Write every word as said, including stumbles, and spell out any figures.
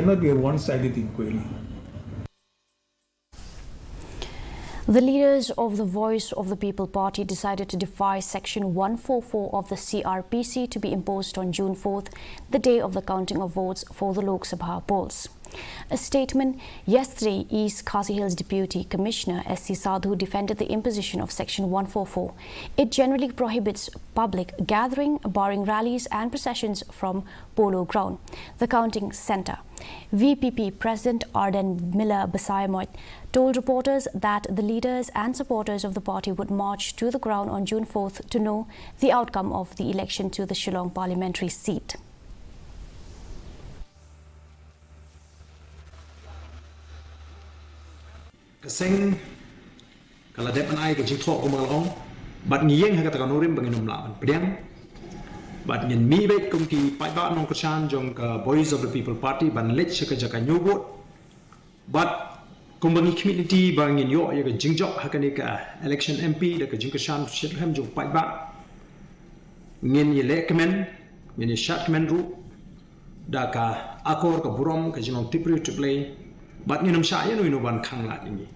Not a one-sided inquiry. The leaders of the Voice of the People Party decided to defy Section one forty-four of the C R P C to be imposed on June fourth, the day of the counting of votes for the Lok Sabha polls. A statement yesterday, East Khasi Hills Deputy Commissioner S C Sadhu defended the imposition of Section one forty-four. It generally prohibits public gathering, barring rallies and processions from Polo Ground, the counting centre. V P P President Ardent Miller Basaiawmoit told reporters that the leaders and supporters of the party would march to the ground on June fourth to know the outcome of the election to the Shillong parliamentary seat. Ka seng ka la dep ban ai ka jingthoh kumba ka la ong, bad ngi ïeng ha kata ka nongrim ba ngin ym lah ban pdiang. Bad ngin mih beit kum ki paidbah nongkyrshan jong ka Voice of the People Party ban leit sha ka jaka ñiew vote. Bad kumba ngi khmih lynti ba ngin ïoh ïa ka jingjop ha kane ka election M P da ka jingkyrshan shitrhem jong paidbah, ngin ïaleh kmen, ngin ïashad kmen ruh da ka akor ka burom, ka jinglong tip briew tip Blei. Bad ngin ym shah ïa uno uno ban khang lad ïa ngi.